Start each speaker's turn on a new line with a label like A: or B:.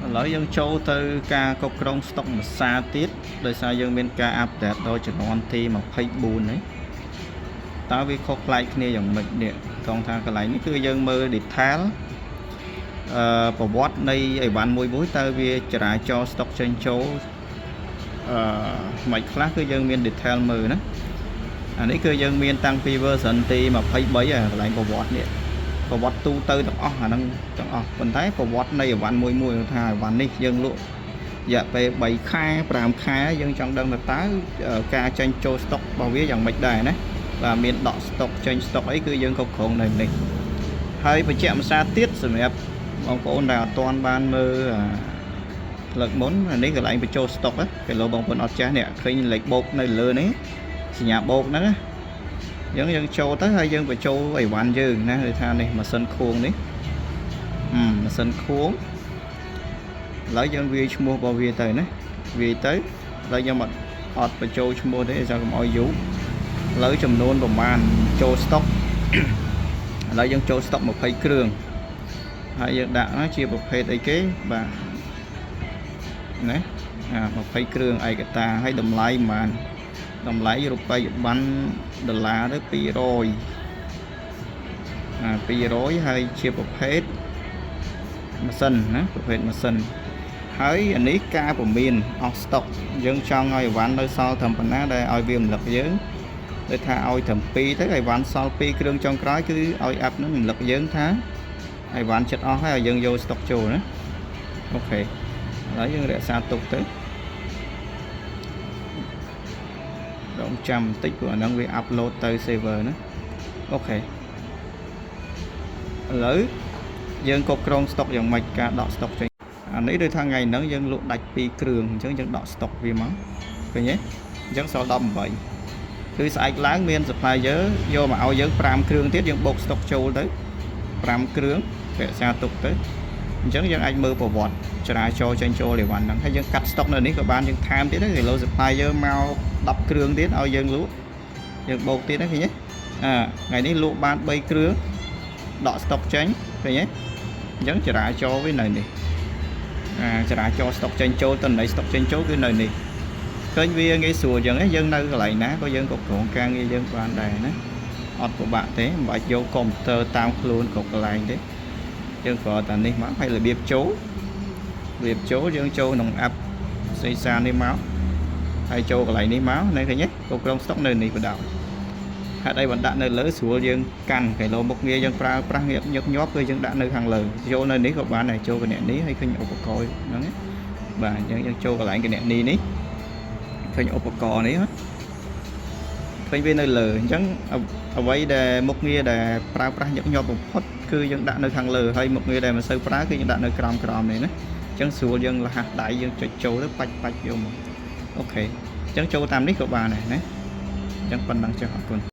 A: ឥឡូវយើងចូលទៅការគ្រប់គ្រងស្តុកមួយសារទៀតដោយសារយើងមានការ update ដល់ជំនាន់ទី24នេះតើវាខុសប្លែកគ្នាយ៉ាងម៉េចនេះត្រង់ថាកន្លែងនេះគឺយើងមើល detail ប្រវត្តិនៃអីវ៉ាន់មួយមួយតើវាចរាចរស្តុកចេញចូលមិនខ្លះគឺយើងមាន detail មើលណាអានេះគឺយើងមានតាំងពី version ទី23ហើយកន្លែងប្រវត្តិនេះប្រវត្តិទូទៅទាំងអស់អាហ្នឹងទាំងអស់ប៉ុន្តែប្រវត្តិនៃអីវ៉ាន់មួយមួយថាអីវ៉ាន់នេះយើងលក់រយៈពេល3ខែ5ខែយើងចង់ដឹងថាតើការចេញចូលស្តុករបស់វាយ៉ាងម៉េចដែរណាបាទមានដកស្តុកចេញស្តុកអីគឺយើងគ្រប់គ្រងនៅនេះហើយបញ្ជាក់ភាសាទៀតសម្រាប់បងប្អូនដែលអត់ទាន់បានមើលលើកមុនអានេះកន្លែងបញ្ចូលស្តុកគេលោបងប្អូនអត់ចេះនេះឃើញលេខបូកនៅលើនេះសញ្ញាបូកហ្នឹងណាអញ្ចឹងយើងចូលទៅហើយយើងបញ្ចូលអីវ៉ាន់យើងណាឬថានេះម៉ាស៊ីនខួងនេះម៉ាស៊ីនខួងឥឡូវយើងវាយឈ្មោះរបស់វាទៅណាវាយទៅឥឡូវខ្ញុំអត់បញ្ចូលឈ្មោះទេចាំកុំឲ្យយូរឥឡូវចំនួនប្រមាណចូលស្តុកឥឡូវយើងចូលស្តុក20គ្រឿងហើយយើងដាក់ជាប្រភេទអីគេបាទណាអា20គ្រឿងឯកតាហើយតម្លៃប្រហែលតម្លៃរូបិយប័ណ្ណដុល្លារទៅ200អា200ហើយជាប្រភេទម៉ាស៊ីនណាប្រភេទម៉ាស៊ីនហើយអានេះការពមៀនអស់ស្តុកយើងចង់ឲ្យអីវ៉ាន់នៅសល់ត្រឹមប៉ុណ្ណាដែលឲ្យវារំលឹកយើងដូចថាឲ្យត្រឹម2ទៅអីវ៉ាន់សល់2គ្រឿងចុងក្រោយគឺឲ្យ app ហ្នឹងរំលឹកយើងថាអីវ៉ាន់ចិត្តអស់ហើយឲ្យយើងយកស្តុកចូលណាOK ឥឡូវយើងរក្សាទុកទៅរងចាំបន្តិចព្រោះអាហ្នឹងវា upload ទៅ server ណាOK ឥឡូវយើងគ្រប់គ្រងស្តុកយ៉ាងម៉េចការដកស្តុកចេញអានេះដូចថាថ្ងៃហ្នឹងយើងលក់ដាច់2គ្រឿងអញ្ចឹងយើងដកស្តុកវាមកឃើញទេអញ្ចឹងសល់18គឺស្អែកឡើងមាន supplier យកមកឲ្យយើង5គ្រឿងទៀតយើងបូកស្តុកចូលទៅ5គ្រឿងរក្សាទុកទៅអញ្ចឹងយើងអាចមើលប្រវត្តិចរាចរណ៍ចេញចូលអីវ៉ាន់ហ្នឹងហើយយើងកាត់ស្តុកនៅនេះក៏បានយើងថែមទៀតដែរគីឡូ supplier មក10គ្រឿងទៀតឲ្យយើងលក់យើងបូកទៀតណាឃើញទេអាថ្ងៃនេះលក់បាន3គ្រឿងដកស្តុកចេញឃើញទេអញ្ចឹងចរាចរណ៍វានៅនេះអាចរាចរណ៍ស្តុកចេញចូលតន័យស្តុកចេញចូលគឺនៅនេះឃើញវាងាយស្រួលអញ្ចឹងយើងនៅកន្លែងណាក៏យើងគ្រប់គ្រងការងារយើងបានដែរណាអត់ពិបាកទេមិនបាច់យកកុំព្យូទ័រតាមខ្លួនគ្រប់កន្លែងទេយើងគ្រាន់តែនេះមកហើយរបៀបចូលរបៀបចូលយើងចូលក្នុង app សេសានេះមកហើយចូលកន្លែងនេះមកនៅឃើញទេគ្រប់គ្រងស្តុកនៅនេះបដៅហេតុអីបានដាក់នៅលើស្រួលយើងកាន់គីឡូមុខងារយើងប្រើប្រាស់ងាកញឹកញាប់គឺយើងដាក់នៅខាងលើចូលនៅនេះក៏បានដែរចូលគណនីហើយឃើញឧបករណ៍ហ្នឹងណាបាទអញ្ចឹងយើងចូលកន្លែងគណនីនេះឃើញឧបករណ៍នេះឃើញវានៅលើអញ្ចឹងអ្វីដែលមុខងារដែលប្រើប្រាស់ញឹកញាប់បំផុតគឺយើងដាក់នៅខាងលើហើយមុខងារដែលមិនសូវប្រើគឺយើងដាក់នៅក្រោមក្រោមនេះណាអញ្ចឹងស្រួលយើងលះដៃយើងចុចចូលទៅបាច់បាច់យកមក OK អញ្ចឹងចូលតាមនេះក៏បានដែរណាអញ្ចឹងប៉ុណ្ណឹងចុះអរគុណ។